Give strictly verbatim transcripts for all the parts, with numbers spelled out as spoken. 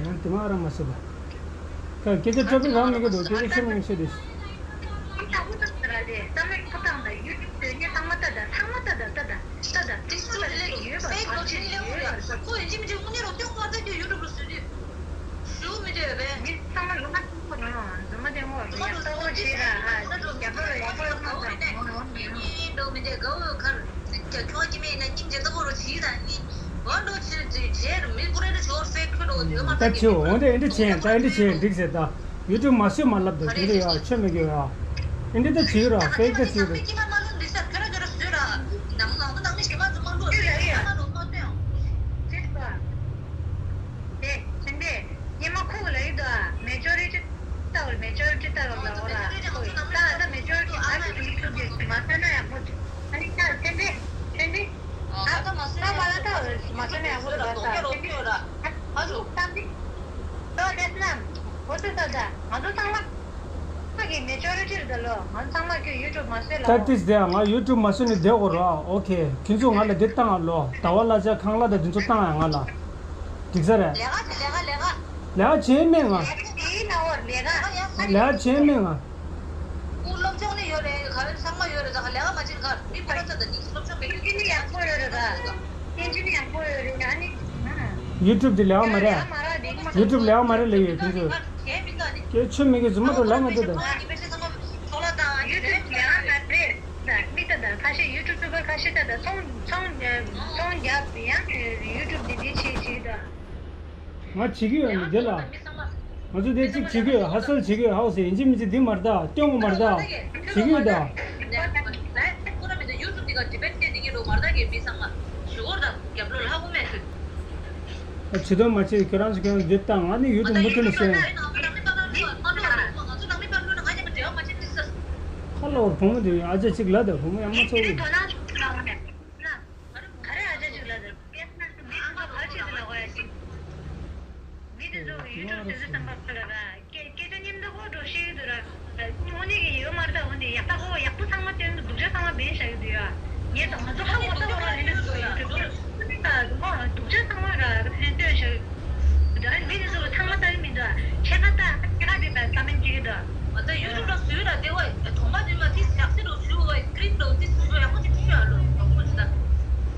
ཡང་དེ་མ་ར་མ་སོ་པ། ཁ་སྐད་ཆ་སྤྲོ་པོའི་རང་མི་དགོས་འདུག་སྐད་ཆ་ཆེ་མོ་ཡིན་ཤེས་དེ། ཨ་ད་ཁོ་ཐག་ར་རེད། བསམ་བློ་ཁོ་ཐག་ད་ཡུ་ཊུབ་སྟོན་ཉེ་ཚང་མ་ལྟ་ད་ཚང་མ་ལྟ་ད་ལྟ་ད་ལྟ་ད་ཏིག་ཙམ་ལས་ཡོད་པ་ཕལ་ཆེར་ཡོད་པ་ཁོ་ཡིན་གཅིག་མིན་གཅིག་དངོས་གནས་རོ་སྟོན་པར་ལྟ་རྒྱུ་ཡུ་ཊུབ་ལ་བཟོས་དུས། ཞུ་མི་འདོད་པས། མི་ཚང་མ་ལོ་མ་ཆེན་པོ་རང་རྫུན་མ་བསྟན་གོ་རེད་ཡ། ལྟ་བ་བྱེད་ར་ཨ་རྒྱབ་ལོ་ཡག་པོ་ཡོད་མ་ཚང་མ་ངོ་ངོ་མི་ཡིན། འགྲོ་མི་འདོད་དགའ་བོ་ཁར་རྒྱ་ཁྱོད་ཀྱི་མེད་ན་སྙིང་རྗེ་ལྟ་བུ་རུ་བྱིས་དང་ཡིན། གོ་འགྲོ་ཕྱིར་རྗེས་རྗེས་རུ་མི་ཀུ་རེ་རུ་ཆོར་ཕེག་ཁུ་འགྲོ་འདོད་མ་ད་ལྟ་ཆེའོ་འོན་ཏེ་ཨེ་འདྲ་བྱེད་ད་ཨེ་འདྲ་བྱེད་འགྲིག་ཟེར་ད། ཡུ་ཊུབ་མ་བཟོས་མ་ལབ་ད་དེ་འདྲ་ཡ་ཆོས་མི་དགོས་ཡ། ཨེ་འདྲ་ད་བྱེད་ར་ཕེག་ད་བྱེད་ར། ཀྱི་མ་མ་ལུང་འདི་སར་ཁྱོད་ར་ཁྱོད་ར་བཟོས་ར། ནང་ནང་དུ་ནང་མི་ཞིག་མ་འཛུགས་མ་འགྲོ་ཡ་ཡ། མ་འགྲོ་མ་སྟོན། དེ་ཚན་པས། ཉི་མ་ཁུག་ལ་ཡིད་དུ་ཨ་མེ་ཅོ་རི་ཊི་ལྟ་བར་མེ་ཅོ་རི་ཊི་ལྟ་བར་ལ་འོ་ལ་ཁོ་ཡི་ལྟ་ལ་ད་མེ་ཅོ་རི་ཊི་ཨ་ནི་ཡུ་ཊུབ་དེ་མ་ཟེར་ན་ཡག་པོ་འདུག་ཨ་ནི་ད་ཚན་པས་ཚན་པས་ཨ་ད་མ་ཟེར་ན་ཡག་པོ་འདུག་ད་ཚན་པས་ཨ་ཨ་ལོ་བསམ་གི་ལོ་དེ་ན་འོ་ཚོད་ད་ད་ང་ཚོ་ཚང་མ་ཁ་གི་མེ་ཅོ་རི་ཊི་ལ་ད་ལོ་ང་ཚང་མ་ཁྱོད་ཡུ་ཊུབ་མ་ཟེར་ལ་ད་ཏིས་དེ་ང་ཡུ་ཊུབ་མ་ཟེར་ནས་བསྡད་དགོས་ར་ཨོ་ཁེ་ཁྱོད་ཚོ་ང་ལ་འདི་བཏང་ང་ལོ་ཟླ་བ་གླ་ཆ་ཁང་གླ་དང་འདི་ཚོ་བཏང་ཡ་ང་ལ། འགྲིག་ས་རེད། ལས་ཀ་བྱེད་ལས་ཀ་ལས་ཀ་ལས་ཀ་བྱེད་མེད་ང་། ལས་ཀ་བྱེད་མེད་ང་། ཁོ་སློབ་སྦྱོང་ནི་ཡོད་རེད་ག་བའི་ཚང་མ་ཡོད་རེད་ད་ག་ལས་ཀ་མ་བྱེད་ག་མི་ཁོ་ན་ཚ་ད་ནི་སློབ་སྦྱོང་མེད་རྒྱུ་ཡག་པོ་ཡོད་རེད་ད། ཡུ་ཊུབ་དེ་ལས་ཀ་མ་རེད། ཡུ་ཊུབ་ལས་ཀ་མ་རེད་ལས་ཡོད་དུས་ཚོད། ཁྱེད་ཆོས་མེད་ཀྱི་རྫུན་མ་འགྲོ་ལབ་མ་འདུག་ད། ཡུ་ཊུབ་ལས་ཀ་མ་རེད། མི་ལྟ་ད་ཁ་ཤས་ཡུ་ཊུབ་ཡུ་ཊུབ་པར་ཁ་ཤས་ལྟ་ད་ཚོང་ཚོང་ཚོང་རྒྱབ་ཡང་ཡུ་ཊུབ་འདི་འདི་བྱེད་བྱེད་ད། ང་བྱེད་ཀྱི་ཡོད་ནི་འདི་ལ། ང་ཚོ་དེ་གཅིག་བྱེད་ཀྱི་ཡོད་ཧ་སལ་བྱེད་ཀྱི་ཡོད་ཧའོ་ཟེར་ཡིན་གཅིག་མིན་གཅིག་འདི་མ་རེད་ད་སྟོན་གོ་མ་རེད་ད། བྱེད་ཀྱི་ཡོད་ད། ཁོ་ར་མི་ད་ཡུ་ཊུབ་འདི་ག་ཌི་པེན་ཌི་བྱེད་ཀྱི་འགྲོ་མ་རེད་ད་གི་མི་ཚང་མ་ཞུ་གོ་ར་ད་རྒྱབ་ལོགས་ལྷག་གོ་མེད་ཤོད། ད་བྱེད་དོན་མ་བྱེད་ཁྱོད་རང་ཚོ་ཁྱོད་རང་འདི་བཏང་ང་ནི་ཡུ་ཊུབ་མུ་མཐུད་ནས་བཤད། ཁ་ལོ་བུ་མོ་དེ་ཨ་ཅག་གཅིག་ལ་ད་བུ་མོ་ཡང་མ་ཚོགས་གི། ག་རེ་ཨ་ཅག་གཅིག་ལ་ད་སྐད་ཆ་ན་མི་ཚོ་ག་རེ་བྱེད་ཀྱི་ལ་གོ་ཡ་ཅིག་མི་དེ་ཚོ་གི་ཡུ་ཊུབ་ཟེར་དུས་ཙམ་པ་ཁོ་ལ་ར་སྐད་སྐད་ཆ་མཉམ་དུ་ཁོ་འགྲོ་ཤེས་ཀྱི་འདུག་ར། དངོས་གནས་ཀྱི་ཡོད་ ལྟ་སྐོར་ཡག་པོ་ཚང་མ་སྟོན་འདུག་སྡུག་ཅག་ཚང་མ་བེན་བཞག་གི་འདུག་ཡ། ངས་དང་ང་ཚོ་ཧ་གོ་ས་ཧོ་ར་ལེན་འདུག་ཡ། སྡུག་ཅག་ཚང་མ་ར་ཕན་སྟོན་བཞག་གི་འདུག་ཨ་ནི་མི་དེ་ཚོ་ལ་ཚང་མ་ལྟ་གི་མི་འདུག་ཁྱེད་ཁ་ལྟ་ཁྱེད་ཁ་དེ་ལ་ལྟ་མིན་ཅིག་གི་འདུག་ང་ད་ཡུ་ཊུབ་ལ་བཟོས་ར་དེ་བ་གདོང་པ་དེ་མ་དེ་ཞག་སི་རུ་བཟོས་བ་ཀྲིག་ལོ་དེ་བཟོས་ཡག་པོ་ཅིག་བཟོས་ཡ་ལོ་གདོང་པ་ཅིག་ད།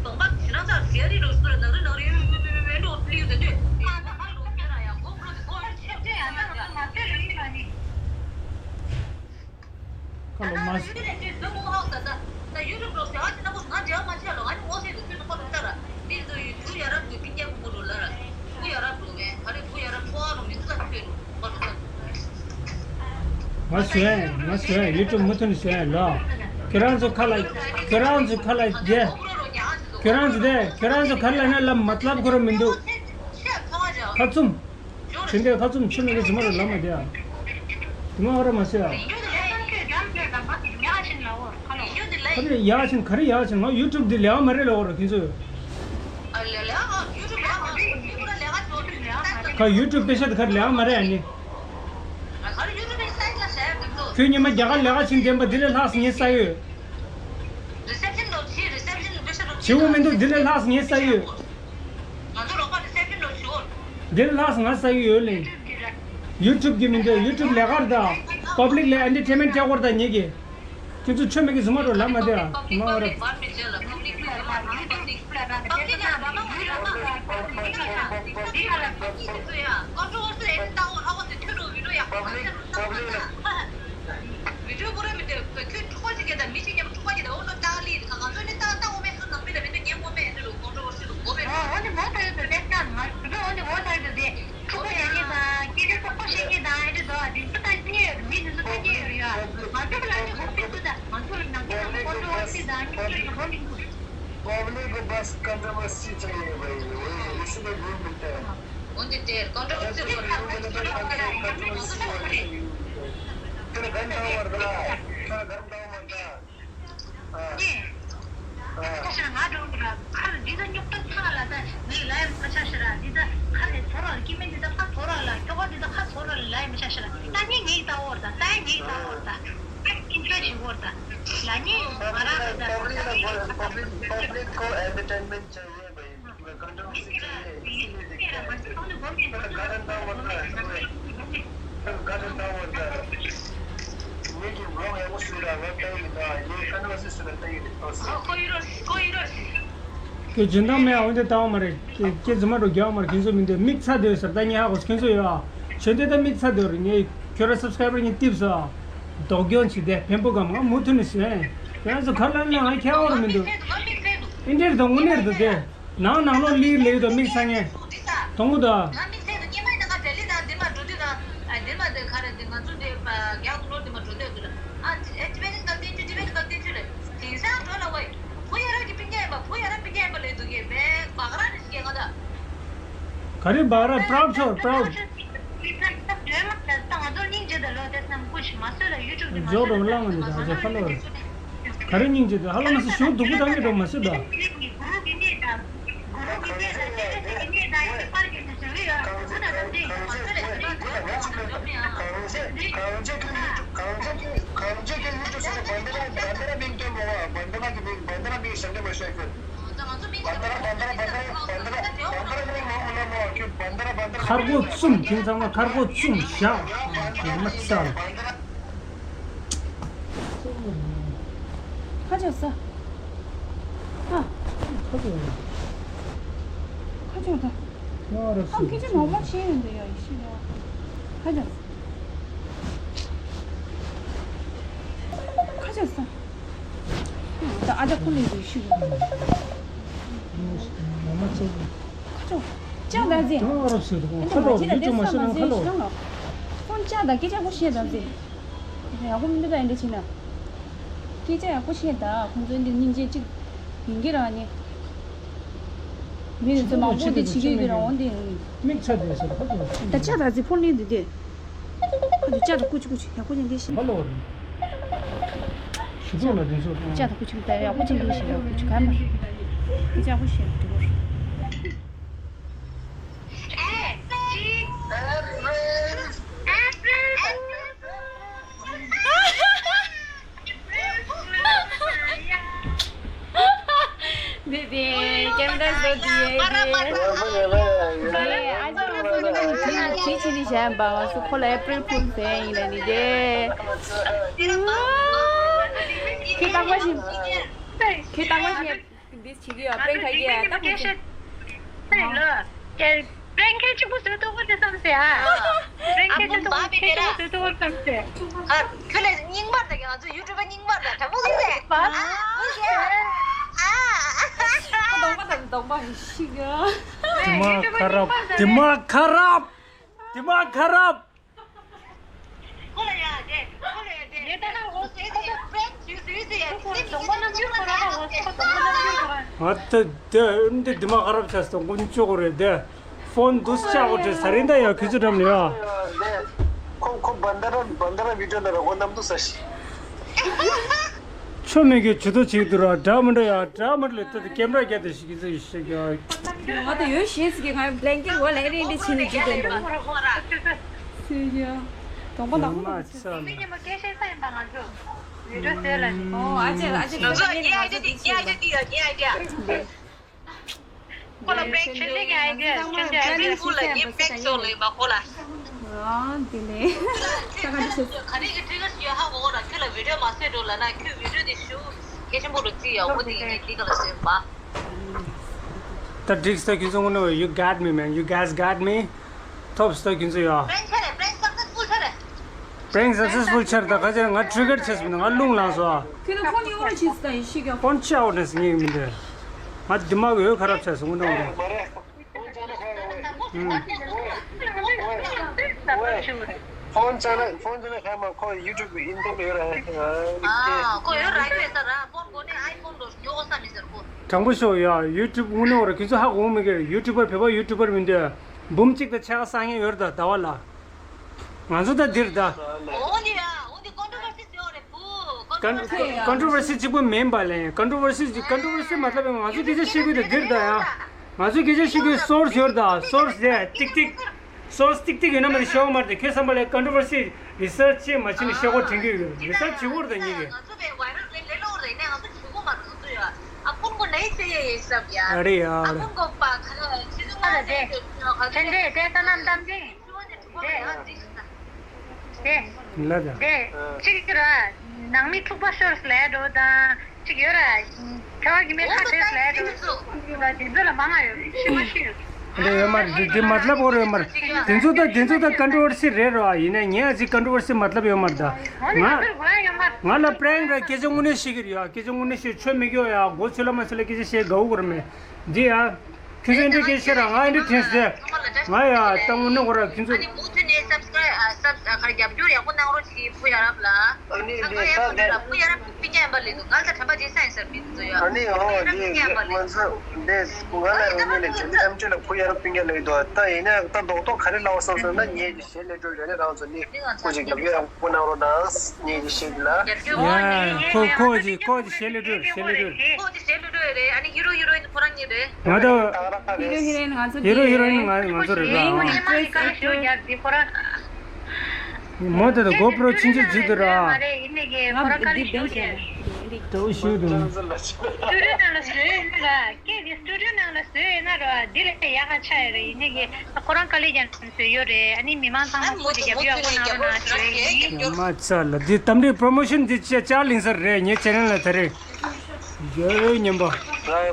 གདོང་པ་དེ་རང་ཚ་རྒྱ་རི་རུ་བཟོས་ར་ནག་རི་ནག་རི་ཡུ་ཡུ་ཡུ་ཡུ་ཡུ་འགྲོ་པླིའུ་དེ་དུས་དེ་ད་ཧ་ལོ་ཁྱེད་ར་ཡག་པོ་པློ་དེ་གོ་ཡ་ཆེ་ཆེ་ཡ་ད་ང་ཚ་མ་ཚེ་རིང་ལ་ནི། ཁ་ལོ་མ། ང་ཞུ་ཡ་ཡིན། ང་ཞུ་ཡ་ཡིན། ཡུ་ཊུབ་མུ་མཐུད་ནས་ཞུ་ཡ་ཡིན་ལོ། ཁྱེད་རང་ཚོ་ཁ་ལ། ཁྱེད་རང་ཚོ་ཁ་ལ་རྒྱ། ཁྱེད་རང་ཚོ་དེ་ཁྱེད་རང་ཚོ་ག་རེ་ལབ་ན་ལབ་མ་ལབ་ཁོ་རང་མི་འདུག་ཁ་བཙུམ། དྲིན་དེ་ཁ་བཙུམ་ཆུ་མེད་ཀྱི་ཇི་མ་རུ་ལབ་མ་བསྡད་ཨ། དེ་མ་འོ་ར་མ་ཟེར་ཨ། ཁ་རེ་ཡག་ཕྱིན་ག་རེ་ཡག་ཕྱིན། ང་ཡུ་ཊུབ་འདི་ལས་མ་རེད་ལབ་འོ་ར་ཁྱེད་ཚོས། ཁ་ཡུ་ཊུབ་པེ་ཤ་དེ་ཁ་ལས་མ་རེད་ཨ་ནི། ཁྱོད་ཉི་མ་རྒྱ་གར་ལས་ཀ་བྱེད་བདེན་པ་འདི་ལས་ལྷག་ངའི་ས་ཡོད། བྱེད་འོ་མི་འདུག་འདི་ལས་ལྷག་ངའི་ས་ཡོད། ང་ཚོ་རོགས་པ་རི་སེབ་ཤན་ལོ་ཞུ། འདིར་ལྷག་ང་ས་ཡོད་ལེ། ཡུ་ཊུབ་ཀྱི་མི་འདུག་ཡུ་ཊུབ་ལས་ཀར་དང་པབ་ལིག་ལ་ཨེན་ཊར་ཊེན་མེན་ཊི་བྱེད་སྐོར་དང་ཉེ་གི། ཁྱེད་ཚོ་ཆོ་མེད་ཀི་ཟུ་མ་འགྲོ་ལབ་མ་བདེ་བ་མ་བ་ར། བི་ཌིའོ་པོ་ར་མི་འདུག་ཁྱོད་འཁྲུག་པ་ཅིག་གེ་ད་མི་གཅིག་མཉམ་འཁྲུག་པ་ཅིག་ད་འོ་ལོ་ཏག་ལི་ཁ་ང་ཚོ་ནི་ཏག་ཏག་འོ་མེ་ཁ་ནང་མི་ལ་མི་འདུག་ཉེ་འོ་མེ་ཨེ་འདི་རུ་ཀོན་ཊོ་ཝར་སི་རུ་འོ་མེ། འོ་ནི་མོ་ཏོ་ཡོད་དོ་ཏེ་ཀ་ང་ཚོ་འོ་ནི་མོ་ཏོ་ཡོད་དོ་ཏེ་འཁྲུག་པ་ཡང་ཉེ་དང་སྐད་ཆ་སོག་པོ་བཤད་ཉེ་དང་ཨེ་འདི་དོ་ཨ་འདི་ཚོ་ཏང་ཉེ་ཡོད་མི་འདི་ཚོ་ཏང་ཉེ་ཡོད་ཡོད་ང་ཚོ་གི་ལ་ནི་འོ་མེ་འདུག་ད་ང་ཚོ་ལ་ནང་ཁྱེད་རང་ཀོན་ཊོ་ཝར་སི་དང་ཉེ་ཡོད་ཡོད་མི་འདུག Public को बस कंट्रोवर्सी चाहिए भाई, वही, इसीलिए घूम मिलते हैं। उनके तेल कंट्रोवर्सी बोल रहे हैं, कंट्रोवर्सी बोल रहे हैं। तेरा गंदा वर्दा, तेरा गंदा वर्दा। ཨ་ནི། ཨ་ཁ་ཤ་ང་འགྲོ་གི་ར་ཁ་ལ་འདི་ད་རྙོག་དྲ་ཚ་ལ་ད་ངའི་ལ་ཡ་ཁ་ཤ་ཤ་ར་འདི་ད་ཁ་ལ་ཐོ་ར་ལ་སྐྱེ་དམན་འདི་ད་ཁ་ཐོ་ར་ལ་ཁྱོ་ག་འདི་ད་ཁ་ཐོ་ར་ལ་ལ་ཡ་མི་ཤ་ཤ་ར་ད་ནི་ངའི་ད་འོར་ད་ད་ཡ་ངའི་ད་འོར་ད་ཨ་ཀིན་ཆོས་ཤིག་འོར་ད་ལ་ནི་ང་ར་ད་ད་पब्लिक पब्लिक पब्लिक को एंटरटेनमेंट चाहिए भाई। कंट्रोवर्सी चाहिए, इसीलिए दिखता है। गरम का वर्दा है, गरम का वर्दा है। ये जो ब्लॉग है, वो सुन रहा है, कहीं ना, ये कंट्रोवर्सी सुनता ही नहीं। ཁྱོད་སྦྱིན་བདག་མེད་འོན་ཏེ་བཏང་བ་མ་རེད། ཁྱེད་ཁྱེད་རྫུན་མ་འགྲོ་རྒྱག་མ་རེད། ཁྱེད་ཚོ་མི་འདོད་མིག་ཚ་འདོད་ཟེར་ད་ངས་ཧ་གོ་ཁྱེད་ཚོ་ཡོད་ཨ། ཁྱོད་འདོད་ད་མིག་ཚ་འདོད་རེད། ངས་ཁྱོད་ར་སབ་སི་ཀ་རའེབ་ར་ངས་ཏིབ་སོ་ཨ། དོགས་སྐྱོན་བྱེད་དེ་ཕན་པོ་གམ་ང་མུ་མཐུད་ནས་ཟེར། ཁྱོད་ཚོ་ག་ལ་ན་ང་ཁྱད་པར་མི་འདུག་ཨིན་དྲེར་དང་དངོས་གནས་རེད་དོ་དེ། ནང་ནང་ལོགས་ལིར་ལེ་དང་མིག་ཚ་ངེ། དང་པོ་དང་། ང་མིག་ཚ་དང་སྙེ་མ་ནང་ག་ཏྲེ་ལི་དང་འདི་མ་འགྲོ་དུས་དང་། ཨ་འདི་མ་དེ་ག་རེ་འདི་ང་ཚོ་འདི་རྒྱག་ཏུ་ལོ་འདི་མ་འགྲོ་དུས་དུ་ལ། ཨ་ཊི་བེ་ཊན་ག་བསྟན་ཆུ་ཊི་བེ་ཊན་ག་བསྟན་ཆུ་ལེ། དེང་སང་འགྲོ་ལ་ཝེ། བུ་ཡ་རབས་ཀྱི་སྤུན་ཀྱག་ཡིན་པ་བུ་ཡ་རབས་སྤུན་ཀྱག་ཡིན་པ་ལེ་འདུག་གི་བེ་བག་ར་ནི་ཞིག་ག་ད། ག་རེ་བག་ར་པྲའུ་ཌི་ཤོར་པྲའུ་ཌི། ཇོག་རོ་ལང་མ་འདི་ད་ཇོ་ཁ་ལོ་རེད། ག་རེ་སྙིང་རྗེ་དེ་ཧ་ལམ་སེ་ཞུ་སྡུག་པོ་བཏང་གི་འགྲོ་མ་སྲིད་དོ། ཁར་གོ་བཙུམ་ཁྱིམ་ཚང་མ་ཁར་གོ་བཙུམ་བཞག་ཡོད་མ་ཚར། ཁ་ཆོ་ས། ཨ། ཁ་ཆོ་ད། ཨ་སྐད་ཆ་མང་པོ་བཤད་ཡོང་འདུག་ཡ་ཡེ་ཤེས་ཡ། ཁ་ཆོ། ཁ་ཆོ་ས། ད་ཨ་ཅག་ཁོ་ལས་འདུག་ཤི་རུ། ཁ་ཆོ། ཅག་ད་ཟེ། ཁ་ལོ་ཅི་ད་དེ་ས་མ་ཟེ་ཤི་རང་ལ། ཁོང་ཅག་ད་སྐད་ཆ་ཁོ་བཤད་ད་ཟེ། ཡག་པོ་མི་འདུག་ད་ཨེ་འདྲ་བྱས་ན། སྐད་ཆ་ཡག་པོ་བཤད་ད་ཁོང་ཚོ་འདི་སྙིང་རྗེ་གཅིག་ཡིན་གྱི་ར་ནི། མི་རེ་ཚོ་མང་པོ་འདི་བྱེད་ཀྱི་ཡོད་ཀྱི་ར་འོང་འདི་ཡིན། མིག་ཚ་དེ་ཟེར་ཁོ་ཚོ། ད་ཅག་ད་ཟེ་ཕོ་ལེན་འདི་དེ། ཁོ་ཚོ་ཅག་ད་ཀུ་ཅི་ཀུ་ཅི་ཡག་པོ་ཅན་འདི་ཤི། ཧ་ལོ། ཞུ་ཚོགས་ལ་འདི་ཚོ། ཅག་ད་ཀུ་ཅི་ད་ཡག་པོ་ཅན་འདི་ཤི་ཡག་ཀུ་ཅི་ག་མ། སྐད་ཆ་ཡག་པོ་བཤད་འདི་བོར། Hey, G. Hey, friends. Hey, friends. ཨ་ཅག་ང་ཚོ་ཉི་མ་ནི་དྲི་དྲི་བྱས་ཡིན་པ། ང་ཚོ་ཁོ་ལ་April Fool་ཟེར་ཡིན་ལ་ནི་དེ། ཁྱེད་རྟག་པར་ཞིག་ཁྱེད་རྟག་པར་ཞིག་འདི་བྱེད་ཀྱི་ཡོད། པྲེང་ཐག་གི་ཡ་ད་ཁུ་ཅི། པྲེང་ཁེ་གཅིག་པུ་བཟོས་ཐུབ་ཀྱི་རེད་བསམ་སེ་ཨ། པྲེང་ཁེ་གཅིག་པུ་བཟོས་ཐུབ་ཀྱི་རེད་བསམ་སེ། ཨ། ཁྱོད་ལས་རྙིང་པར་ད་གི་ང་ཚོ་ཡུ་ཊུབ་པ་རྙིང་པར་ད་དྲང་པོ་ཟེར་སེ། ཨ། ཨ། ཁོ་གདོང་པ་དང་གདོང་པ་ཞིག་ག་དེ་མ་ཁ་རབ། དེ་མ་ཁ་རབ། དེ་མ་ཁ་རབ། ཨ་ད་དེ་འདི་འདི་མ་ཁ་རབ་ཆགས་སོང་། དཀོན་མཆོག་རེད་དེ། ཕོན་འདུག་སེ་བཅག་དགོས་དྲན་ས་རེད་ད་ཡ། ཁྱོད་ཚོ་འགྲམ་ལ་ཡ། ཁོ་ཁོ་བན་དར་བན་དར་བི་ཌིའོ་ལ་ར་ཁོ་གནམ་དུ་ས་ཤི། ཆོ་མེད་གི་ཇུས་གཏོགས་བྱེད་ཀྱི་འདུག་ར། འདྲ་མི་འདྲ་ཡ། འདྲ་མི་འདྲ་ལས་ད་དེ་ཀེམ་ར་རྒྱབ་དེ་ཤི་གི་ཚོད་ཤི་གི། ང་ད་ཡོད་ཤེས་སི་གི། ང་བླེན་ཀེ་ཊི་འོག་ལ་རིང་རིང་ཕྱིན་ནས་འཇུ་དེ་འདུག་སུས་ཡ། གདོང་པ་དང་པོ་དང་ཚོད། ཨོ་ཨ་ཅེ་ཨ་ཅེ། ཁོ་ལ་པྲེང་ཆེན་པོ་ཡིན་པ་ཁོ་ལ། ཨ་དེ་ལས་ད་ག་འདྲ་བྱས། ག་རེ་གི་ཊི་རི་གར་ཡོད་ཧ་གོ་གོ་ར། ཁྱོད་ལ་བི་ཌིའོ་མ་བཟོས་འགྲོ་ལབ་ན་ཁྱོད་བི་ཌིའོ་དེ་ཞུ་གལ་ཆེན་པོ་རུ་བརྩི་ཡ། འོ་དེ་ཡིན་ནའི་འདི་ག་ལ་བཟོས་པ། ད་འགྲིག་སྟེ་ཁྱོད་ཚོ་དངོས་གནས། You got me, man. You guys got me. ཐོབ་སྟེ་ཁྱོད་ཚོ་ཡ། པྲེང་ཆེ་རེད། པྲེང་སག་སེ་སི་ཕུལ་ཆེ་རེད། པྲེང་སག་སེ་སི་ཕུལ་ཆེ་རེད། ད་ག་ཅེ་ང་ཊི་རི་གར་བྱས་སོང་། ང་རླུང་ལངས་སོང་། ཁྱོད་ནི་ཕོན་ཡོང་རེ་བྱེད་སྟངས་ཡིན་ཤེས་ཀྱང་། ཕོན་ཆེ་འོ་ནས་ངས་མི་འདོད། ང་དེ་མ་གི་འོད་ཁ་རབ་ཆགས་སོང་། དངོས་གནས་འོ་རེད། ཕོན་ཅ་ན་ཕོན་ཅ་ན་ཁ་མ་ཁོ་ཡུ་ཊུབ་ཨིན་ཀམ་ཡོད་ར། ཨ་ཁོ་ཡོད་ར། ཡོད་ས་ར། ཕོན་གོ་ནས་ཨའི་ཕོན་ལོ་ཉོ་གོ་ས་མི་ཟེར་ཁོ། དྲང་པོ་ཤོད་ཡ། ཡུ་ཊུབ་དངོས་གནས་འོ་ར། ཁྱོད་ཚོ་ཧ་གོ་མི་གི། ཡུ་ཊུབ་པར་བོད་པ་ཡུ་ཊུབ་པར་མི་འདོད། འབུམ་གཅིག་དང་ཕྱེད་ཀ་བསགས་མཁན་ཡོད་ར་ད་ཟླ་བ་ལ། ང་ཚོ་ད་འདིར་ད། འོ་འདི་ཡ། འོ་འདི་ཀོན་ཊོ་ཝར་སི་ཡོད་རེད་བུ། ཀོན་ཊོ་ཝར་སི་གཅིག་པུ་མིན་པ་ལས། ཀོན་ཊོ་ཝར་སི་ཀོན་ཊོ་ཝར་སི་མ་ལྟ་བའི་ང་ཚོ་སྐད་ཆ་བཤད་དགོས་དེ་འདིར་ད་ཡ། ང་ཚོ་སྐད་ཆ་བཤད་དགོས་སོར་སི་ཡོད་ར་ད། སོར་སི་དེ་ཏིག་ཏིག་སོར་སི་ཏིག་ཏིག་ཡོད་ན་མ་དེ་ཤོག་མར་དེ། ཁྱོད་བསམ་པ་ལས་ཀོན་ཊོ་ཝར་སི་རི་སར་ཆི་བྱས་མ་བྱས་ནས་བཤད་དགོས་དྲན་གྱི་ཡོད། རི་སར་ཆི་བྱེད་དགོས་ར་ད་ཉིད་ཀྱི། ང་ཚོ་བའི་ཝའི་རལ་ལས་ལས་ལོ་རེ་ནས་ང་ཚོ་ཆུ་གོ་མ་རུ་ཚུ་ཡོད། ཨ་ཁོང་གོ་ནའི་ཚེ་ཡེ་ཡེ་སབ་ཡ། ཨ་རེ་ཡ། ཨ་ཁོང་གོ་པ་ཁ་ཆི་ཚུ་ང་ཚེ་ཡོད་ཁ་ཚེ་ཡོད། ལ་ད། དེ་གཅིག་ར། ནང་མི་འཁྲུག་པ་ཤོར་ལས་འགྲོ་དང་གཅིག་ཡོད་ར། ཁ་བ་གི་མེ་ཁ་ཐེ་ལས་འགྲོ་དང་དེ་ཚོ་ལ་མང་ང་ཡོད་ཤི་མ་ཤི་ཡོད། འདི་ཡོད་མ་རེད། འདི་མ་ལབ་འོ་རེད་མ་རེད། དེ་ཚོ་ད་དེ་ཚོ་ད་ཀོན་ཊོ་ཝར་སི་རེད་ར། ཡིན་ན་ངས་ཨ་ཅིག་ཀོན་ཊོ་ཝར་སི་མ་ལབ་ཡོད་མ་རེད་ད། ང་ང་ལ་པྲེང་ར་སྐད་ཆ་དངོས་གནས་བཤད་ཀྱི་རེད་ཡ། སྐད་ཆ་དངོས་གནས་བཤད། ཆོ་མི་སྐྱོ་ཡ། མགོ་ཚོས་ལ་མ་ཚོས་ལ་སྐད་ཆ་བཤད་དགའ་བོ་གོ་ར་མེད། འདི་ཡ། ཁྱོད་ཚོ་འདི་སྐད་ཆ་ར་ང་འདི་དྲན་སེ། ང་ཡ་ད་དངོས་གནས་གོ་ར་ཁྱོད་ཚོ། ཨ་ནི་མུ་མཐུད་ནས་སབ་སི་ཀ་རའིབ་ཨ་སབ་ཨ་ག་རེ་རྒྱབ་སྐྱོར་ཡག་པོ་གནང་རོགས་གྱིས་བུ་ཡ་རབས་ལ། ཨ་ནི་ཨ་འདི་ཁ་ད་ཡ་ད་ར་བུ་ཡ་རབས་སྤུན་ཀྱག་ཡིན་པ་ལས་འདུག་ང་ལ་ད་དྲན་པ་བརྗེད་ས་ཡིན་ཟེར་མི་འདུག་ཡ། ཨ་ནི་འོ་འདི་ང་ཚོ་འདི་ང་ལ་ཡོང་ནི་ནས་ཇོ་ལི་ཨམ་ཆོས་ལ་བུ་ཡ་རབས་སྤུན་ཀྱག་ལས་འདུག་ད་ཡིན་ན་ད་རྡོག་རྡོག་ག་རེ་ལབ་བསམ་སོང་ན་ངས་ཀྱི་ཞལ་ལས་སྤྲོད་ཡོད་ནས་རང་ཚོ་ནི་སྐུ་མཁྱེན་རྒྱབ་སྐྱོར་ཡག་པོ་གནང་རོགས་གནང་། ངས་ཀྱི་ཞལ་ལ། ཡ་ཁོ་ཁོ་ཅི་ཁོ་ཅི་ཞལ་ལས་སྤྲོད་ཞལ་ལས་སྤྲོད། ཁོ་ཅི་ཞལ་ལས་སྤྲོད་རེད། ཨ་ནི་ཧི་རོ་ཧི་རོ་ཡིན་ཁོ་རང་གཉིས་རེད། ང་ད་ཧི་རོ་ཧི་རོ་ཡིན་ང་ཚོ་ཧི་རོ་ཧི་རོ་ཡིན་ང་ང་ཚོ་རེད་ལ། མོ་དེ་དང་གོ་པྲོ་ཆུང་ཆུང་བརྒྱུད་དུ་ར། མོ་དེ་དང་གོ་པྲོ་ཆུང་ཆུང་བརྒྱུད་དུ་ར། ང་འདི་བདེན་ཞེས་འདྲ་བོ་ཞུས་འདུག་སི་ཊུ་ཌིའོ་ནང་ལ་བཟོས་ཡོད་ན་ར། སྐད་དེ་སི་ཊུ་ཌིའོ་ནང་ལ་བཟོས་ཡོད་ན་ར། འདི་ལས་ཡག་ག་ཆགས་ཡོད་རེད། ཡིན་ནའི་གི་ཁོ་རང་དཀའ་ལས་རྒྱག་བཟོས་ཡོད་རེད། ཨ་ནི་མི་མང་ཚང་མ་སྐུ་མཁྱེན་རྒྱབ་སྐྱོར་ཡག་པོ་གནང་རོགས་གནང་ཞུ་ཡ་ཡིན། ཡ་མ་ཚ་ལ་འདི་གཏམ་རིགས་པྲོ་མོ་ཤོན་འདི་ཅ་ཅ་ལིང་སར་རེད། ངའི་ཅེ་ནལ་ལ་ད་རེད། ཡོད་ཡོད་སྙམ་པ།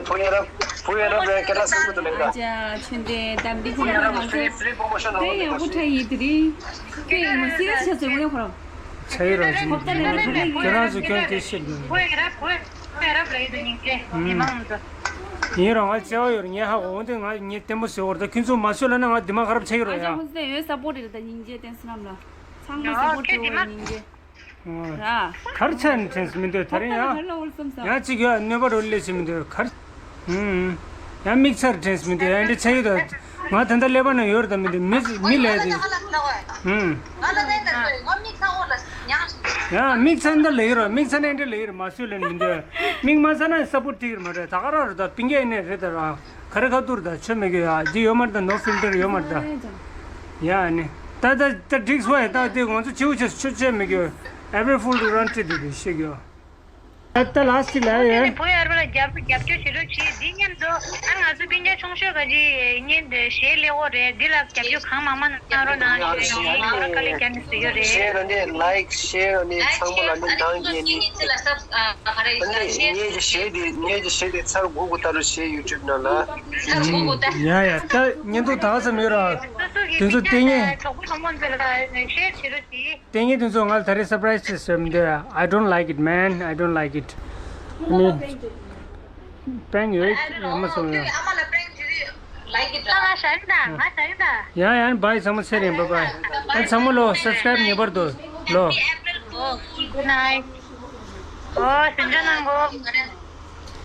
ཕུ་ཡ་རབ་ཕུ་ཡ་རབ་རེད། ཁྱེད་རང་སེམས་ཁུར་དུ་ལེགས་ད། ཨ་ཅག་ཆོས་འདྲེ་གཏམ་འདི་ཁྱེད་རང་ང་ཚོ་ཕྲེང་ཡག་པོ་ཁྲ་ཡིན་དེ་རིང་། ཁྱེད་ཡིན་ན་སི་རི་ཡས་ཆགས་ཚེ་ངོ་ཡ་ཁོ་རང་། ཆ་ཡི་རང་བཞིན་ཁྱེད་རང་ཚོ་ཁྱོད་སྐད་ཤེས་དགོས། ཕུ་ཡ་རབ་ཕུ་ཡ་རབ་ལ་ཡོད་དུ་སྙིང་རྗེ་མི་མང་ཚོ། ཡིན་རང་ང་བྱ་བ་ཡོད་རེད། ངས་ཧ་གོ་འོན་ཏེ་ང་ངས་བརྟན་པོ་བཟོས་བར་ད་ཁྱོད་ཚོ་མ་བཟོས་ལ་ན་ང་འདི་མ་ཁ་རབ་ཆགས་ཀྱི་རོ་ཨ་ཅག་ཡ། ཁོང་ཚོ་ཡོད་ས་པོ་རེད། ད་སྙིང་རྗེ་བསྟན་སྲིད་ལམ་ལ་ཚང་མ་ས་པོ་ཊི་བྱེད་འོ་སྙིང་རྗེ། ར། གར་ཆ་ནས་དྲན་སྲིད་མི་འདུག་ད་རིང་ཡང་། ཡང་གཅིག་ཡོད་གནོད་པ་རོ་ལས་སྲིད་མི་འདུག་གར། ཧུམ། ཡང་མིག་ཚར་དྲན་སྲིད་མི་འདུག་ཡང་འདྲི་ཆ་ཡོད་ད། ང་ད་ལྟ་ཀླད་པ་ན་ཡོད་རེད་ད་མི་འདུག་མི་མི་ལས་དེ། ཧུམ། ཡང་མིག་ཚར་འདི་ལས་ཡོད་ར། མིག་ཚར་ནས་འདི་ལས་ཡོད་ར། མ་བཟོས་ལས་མི་འདུག་མིག་མ་ཚར་ན་ས་པོ་ཊི་རེད་མ་རེད། ད་ག་རང་རེད་ད། པིང་ཀེ་ཡིན་ནས་རེད་ད་ར། ག་རེ་ཁ་ཐུར་ད་ཆོ་མེད་གི་ཡ། འདི་ཡོད་མ་རེད་ད། ནོ་ཕིལ་ཊར་ཡོད་མ་རེད་ད། ཡ་ནི། ད་ད་ད་འགྲིག་སོང་ཡ། ད་དེ་ང་ཚོ་བྱེའུ་ཆེ་ཆོ་ཆེ་མེད་གི། April Fool་དུ་རང་ཁྲིད་དེ་དེ་ཤེས་གི། ད་ལྟ་ལ་སི་ལ་ཡོད། བུ་ཡར་པ་ལ་རྒྱབ་རྒྱབ་སྐྱོར་བྱེད་རོགས་གྱིས། འདི་མཉམ་དུ་ཨ་ང་ཚོ་སྤུན་ཀྱག་ཆུང་ཤོས་ག་ཅི་ངས་འདི་གཞས་ལེགས་འོ་རེད། འདི་ལ་རྒྱབ་སྐྱོར་གང་མང་མང་གནང་རོགས་གནང་ཞུ་ཡོང་། ང་རང་དཀའ་ལས་བརྒྱབ་ནས་བཟོས་ཡོད་རེད། ཤེར་ལ་ནི་ལའིག་ཤེར་ལ་ནི་ཚང་མ་ལ་ནི་གནང་རྒྱུ་ནི། ཨ་ནི་ངེད་ཀྱི་གཞས་འདི་ངེད་ཀྱི་གཞས་འདི་ཚར་དགུ་དགུ་ལྟ་རུ་བྱས་ཡུ་ཊུབ་ནང་ལ། ཡ་ཡ་ད་བརྙན་ཐུང་ད་ག་ཙམ་ཡོད་ར། དེ་ཚོ་ལྟས་ངན། གྲོགས་པོ་ཚང་མ་ཚོ་ལ་ཤེར་བྱེད་རོགས་གྱིས། ལྟས་ངན་དེ་ཚོ་ང་ལ་ད་རེས་སར་པ་རའི་སི་ཞིག་བཟོས་མི་འདུག I don't like it, man. I don't like it. ཨ་ནི་པེང་ཡོད་ཡང་མ་སོང་ཡང་། ད་ང་ཞར་ཡིན་ད། ང་ཞར་ཡིན་ད། ཡང་ཡང་བའི་ཚང་མ་ཚེ་རིང་། བའི་བའི། ཨ་ཚང་མ་ལོ་སབ་སི་ཀ་རའིབ་ངེས་པར་དུ་ལོ། Good night. ཨོ་ཟིན་བྲིས་གནང་གོ།